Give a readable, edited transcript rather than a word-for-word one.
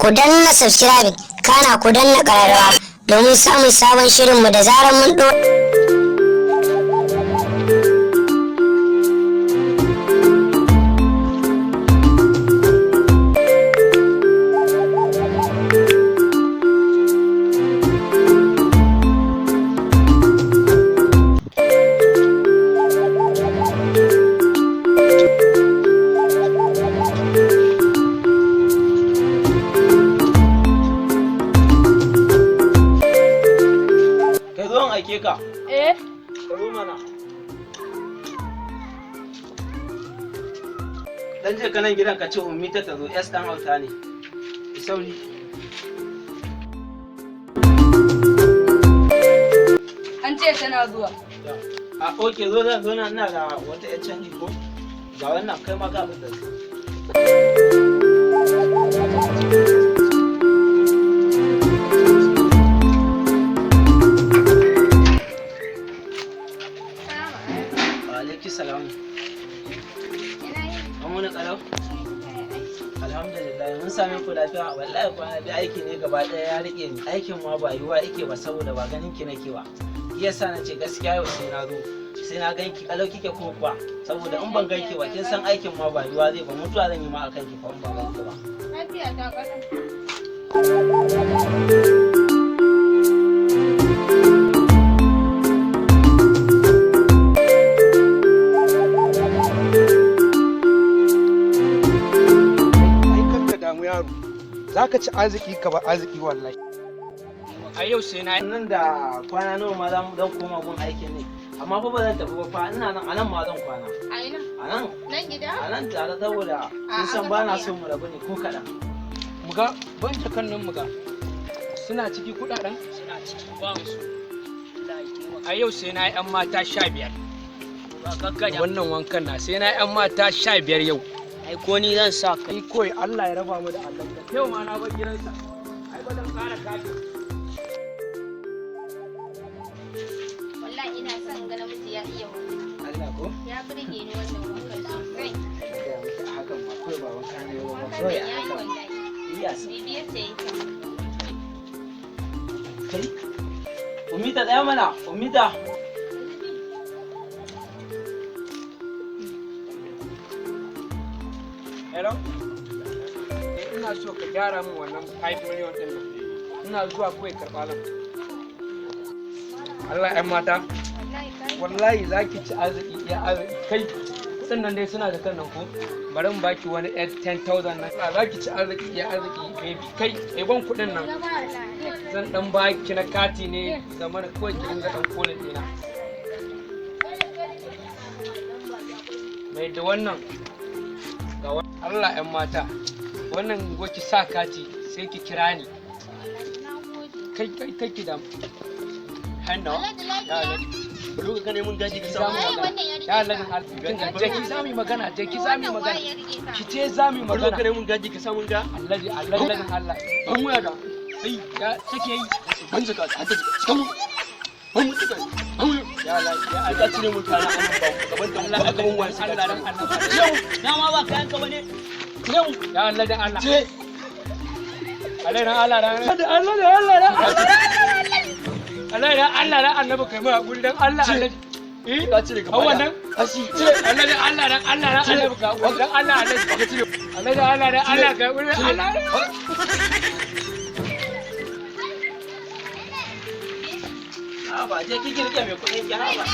Ku danna subscribing, kana ku danna ƙararrawa domin samun sabon shirinmu da zarar mun ɗora. Kai, zo in aike ka. Eh, Ka zo mana. Dan je ka nan gidan ka ce Ummi ta zo, S dan auta ne. Ki sauri. An ce tana zuwa. A oke, zo zan zo nan, ina da wata yar canji ko? Ga wannan, kai ma ka abin da su. Wa alaiki salam. An wani kalau? Alhamdulillah, mun same ku lafiya. Wallahi kwana biyu aiki ne gaba ɗaya ya rike ni. Aikin ma ba yiwuwa yake ba saboda ba ganin ki nake ba. Shi yasa na ce gaskiya yau sai na zo. Sai na ganki kalau kike ko kuwa, saboda in ban ganki ba, kin san aikin ma ba yiwuwa zai ba, mutuwa zan yi ma akan ki fa in ban ganki ba. Lafiya ta kalau. Ai kar ka damu yaro, za ka ci arziki ka ba arziki wallahi. A yau sai na Nan da kwana nawa ma zan koma gun aikin ne. Amma fa ba zan tafi ba fa, ina nan, a nan ma zan kwana. A ina? A nan. Nan gida? A nan tare, saboda kin san ba na son mu rabu ne ko kaɗan. Muga ban jakan nan, muga suna ciki kudaden suna ciki ba su. A yau sai na yi yan mata 15. Wannan wankan na sai na yi yan mata 15 yau. Ai ko ni zan sa ka. Ai koi Allah ya raba mu da Allah da yau ma na bar gidansa, ai ba zan kara kaji. Wallahi ina son ga namiji ya iya wanka. Allah ko? Ya burge ni wannan wankan sosai. Na gaya miki, a hakan ma kawai ba wanka ne ba Wankan kawai nan a ya yi hakan. wallahi. Iya. Bibiyar ta yi kyau. Kai. Umita, tsaya mana, Umita. Hello. Eh, ina so ka gyara min wannan 5 million din nan, ina zuwa kawai karɓa nan. Allah yan mata. Wallahi ka yi. Wallahi za ki ci arziki ya arziki. Kai, kuɗin nan dai suna da kan nan ko? Bari in baki wani 10,000 nan. Za ki ci arziki ya arziki, baby. Kai, ban kuɗin nan, zan dan baki na kati ne, zamana kawai ki dinga dan kolin ɗina mai da wannan ga Allah yan mata, wannan go ki sa kati sai ki kira ni. Na gode. Kai kai kai, ki da hannu. Alhaji, lafiya? Ya Alhaji. Bari ka nemi gaji ka Ki samu. zamu Waye magana. wannan ya rike Ya ka? Alhaji, kin ga, je ki zamu yi magana, je ki zamu yi Wannan magana. waye ya rike ka? Ki ce zamu yi Bari ka magana. nemi gaji ka samu ga. Alhaji, Alhaji, Allah. Ban waya da. Ai, ya take yi. Ban jaka har ta jika. Cika mu. Ban mu jika. Ban mu. Ya Alhaji, ya Ka Alhaji. cire mun kana an ba gaban da Allah, ba aka mun waya sai Allah, ka cire. Allah. Cire mu. Dama ba kayan ka bane. Cire mu. Ya Alhaji, Allah. Cire. Allah, dan Allah, dan Allah, Allah, Allah, dan Allah, dan Allah, dan Annabi, kai mu hakuri dan Allah, Alhaji. Eh, Ka cire gaba. Hau wannan? Ashi. Cire. Alhaji, Allah, dan Allah, dan Annabi, ka hakuri dan Allah, Alhaji. Ka cire. Alhaji, Allah, dan Allah, ka hakuri dan Allah. Ha ba, je ki rike mai kuɗin ki, ha ba.